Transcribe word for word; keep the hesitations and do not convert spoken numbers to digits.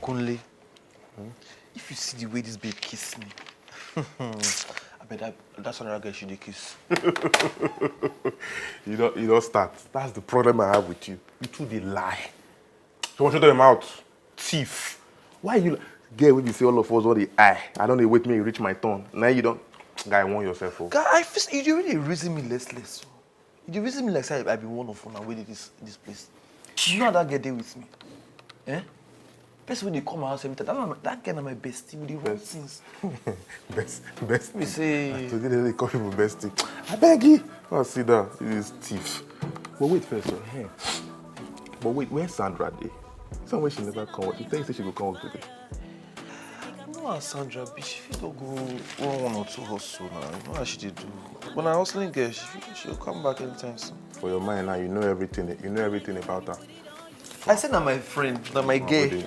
Kunle, if you see the way this babe kiss me, I bet that, that's another girl she dey kiss. You don't, you don't start. That's the problem I have with you. You too dey lie. So much your mouth, thief. Why you, girl? When you say all of us all the eye, I don't dey wait me reach my turn. Now you don't, guy, warn yourself. Oh. Guy, I feel you dey really reason me less less. You dey reason me like say I be one of una wey dey this this place. You know how that girl dey with me, eh? Person wey dey come my house every time. That, one, that girl na my bestie. We dey run things. Best, best. We say Today they call people bestie. I beg you. Oh, sit down. This thief. But wait first, oh, hey. But wait, where's Sandra dey? Some way she never come. She tell you say she go come work today. No, as Sandra be, she fit go run one or two hustle now. You know how she dey do. But na hustling girl, she fit, she go come back anytime soon. For your mind now, you know everything. You know everything about her. I say na my friend, na my girl. Dey,